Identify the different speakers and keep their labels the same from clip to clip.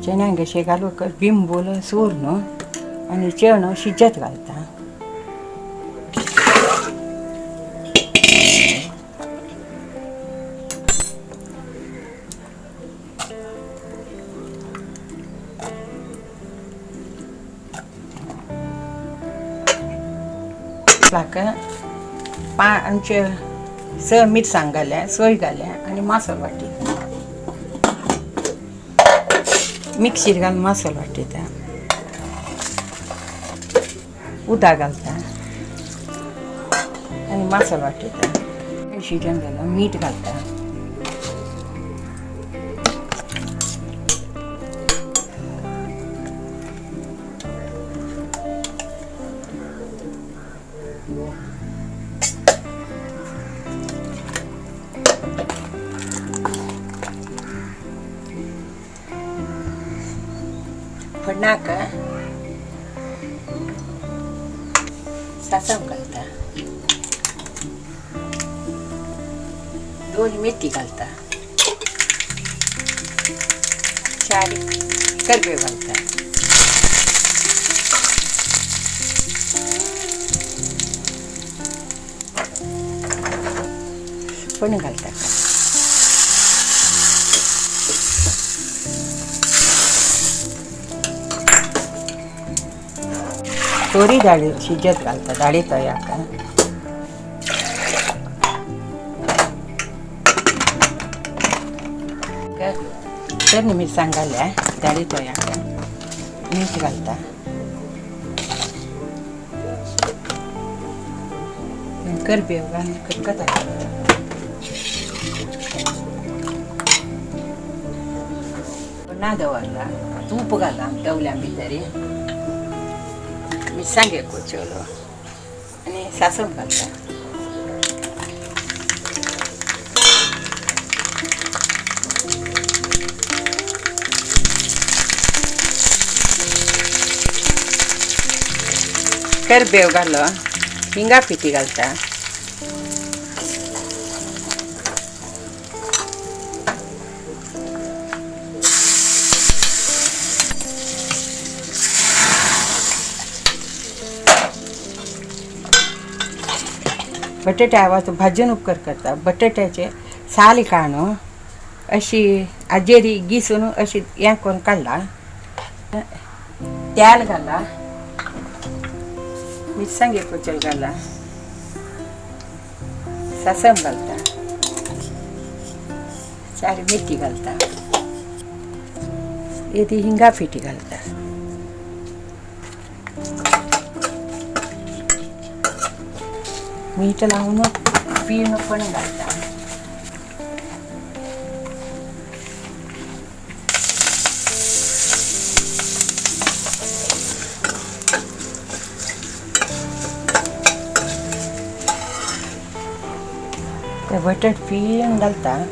Speaker 1: चण्याक अशें घालून बिंबूल चूर्ण आनी चणो शिजत घालता. म्हाका आमचे स मिरसांग घाल्या, सोय घाल्या आनी मासोल वांट्टा. मिक्सीर घालून मासोल वांट्टा. उदक घालता आनी मासोल वांट्टा. शिजन घालून मीठ घालता. फण्णाक सासव घालता, 2 मेथी घालता, 4 करबेव घालता. पण घालता. तोरी दाळी शिजत घालता, दाळी तोयाक. तर मिरसांग घाल्या दाळी तोयाक, मीठ घालता. करबेव घालून करकता. ना दवरला तूप घाला दवल्या भितर, मिरसांगे कोचलो आनी सासव घालता. करबेव घालो, हिंगा पिठी घालता. बटाट्या भाजून उपकार करता. बटाट्याचे साल काडून अशी आजेरी गिसून अशी हें करून काडला, तेल घाला, मिरसांगे कोचल घाला, सासम घालता, 4 मेथी घालता, येदी हिंगा पिठी घालता. मीठ लावन पीण पण घालता. ते बटाट पीण घालता.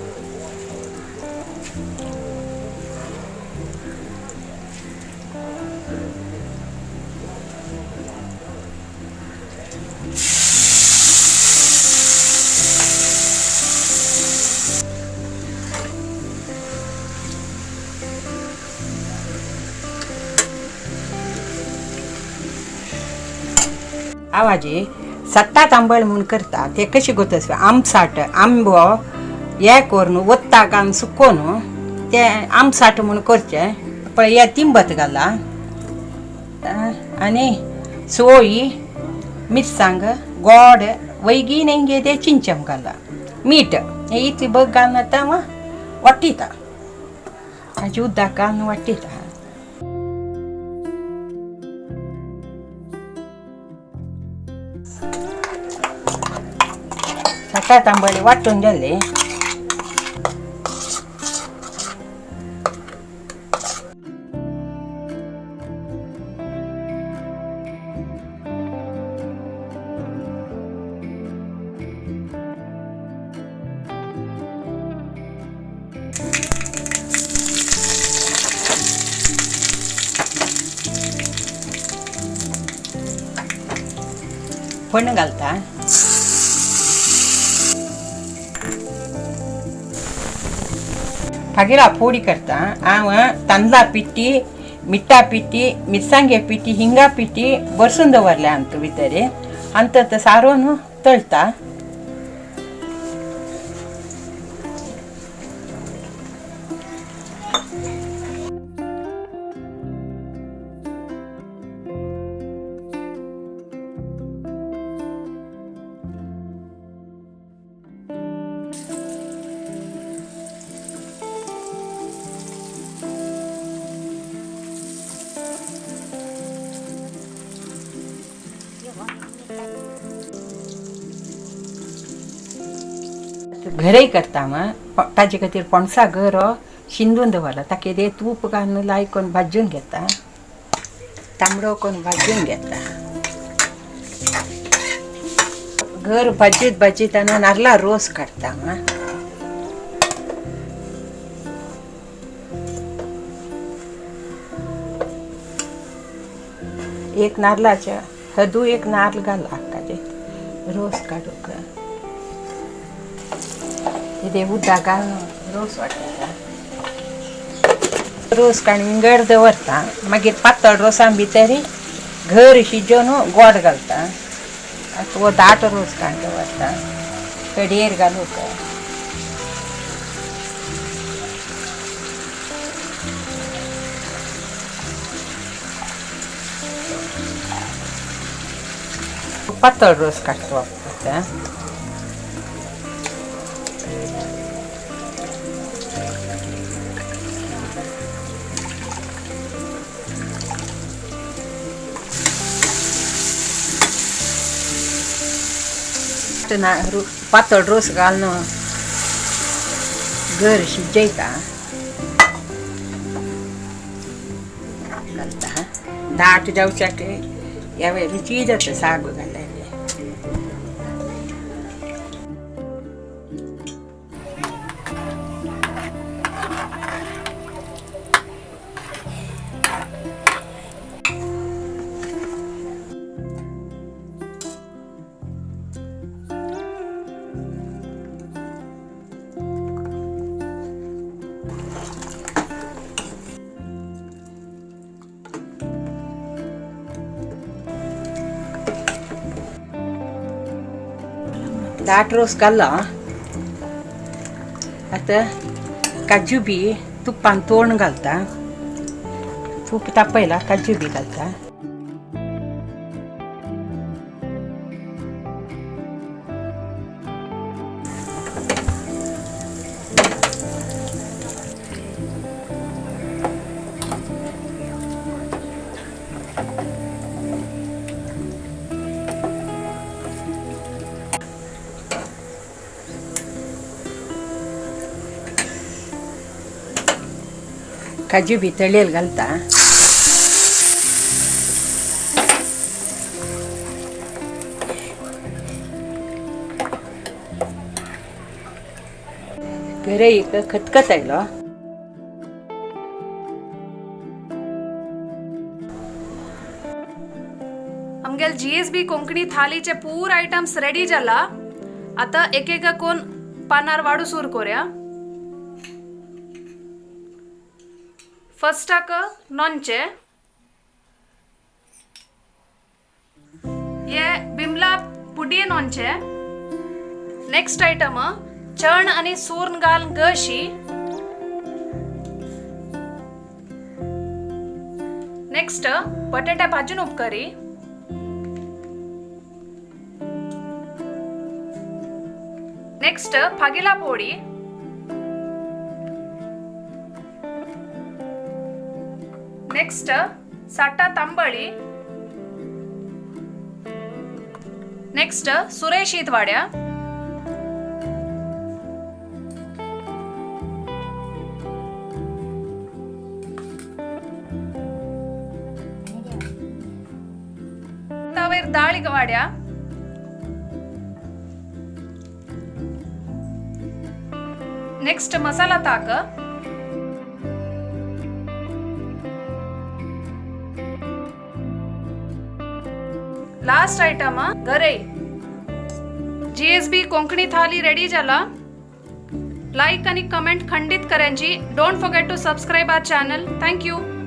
Speaker 1: आवाजी सट्टा तांबळ म्हूण करता. ते कशें करता, आमसाट आंबो हे करून वत्ता घालून सुकोवन ते आमसाट म्हूण करचें. पळय हे तिंबत घाला आनी सोय, मिरसांग, गोड वैगी न्ही ते चिंचम घाला, मीठ हे इतली बग घालून आतां वांट्टा. ताजे उदक घालून वांट्टा. सट्टा तांबळे वांटून जाले. पण घालता. फागिला फोडी करता. हांव तांदळा पिट्टी, मिठा पिट्टी, मिरसांगे पिट्टी, हिंगा पिट्टी बरसून दवरल्या आमकां भितर आनी तो सारोवन तळटा. घरय करता मग ताजे खातीर पणसा घर शिंदून दवरला. ताका कितें तूप घालून लाय करून भाजून घेता, तांबडो करून भाजून घेता. घर भाजीत भाजीत आनी नारला रोस काडटा. एक नारलाच्या हदू एक नारल घाला ताजे रोस काडूंक. इदें उदक घालून रोस वाडटा. रोस काडून विंगड दवरता. मागीर पातळ रोसान भितर घर शिजोवन गोड घालता. आतां हो दाट रोस काडून दवरता कडयेर घालूंक. पातळ रोस काडटा वापरता. पातळ रोस घालून घर शिजयता घालता. दाट जावच्याक ह्या वेळ रुची जाता साग घातल्यार. दाट रोस घालो. आतां काजू बी तुपान तोण घालता. तूप तापयला काजू बी घालता. काजू बी तळेल घालता. गरईक खतखत आयलो.
Speaker 2: आमगेल जीएसबी कोंकणी थालीचे पूर आयटम्स रेडी जाला. आता एक एक कोण पानार वाडू सुरू करूया. फर्स्टाक नॉनचे, ये बिमला पुडी नॉनचे. नेक्स्ट आयटम चण आणि सूर्ण घाल गशी. नेक्स्ट बटाटा भाजून उपकरी. नेक्स्ट फागिला पोळी. नेक्स्ट साटा तांबळी. नेक्स्ट सुरेश शीतवाड्या. तवेर दाळी वाड्या. नेक्स्ट मसाला ताक. लास्ट आयटम गरई. जीएसबी कोंकणी थाली रेडी जाला. लाईक आणि कमेंट खंडित Karachi. Don't forget to subscribe our channel. Thank you.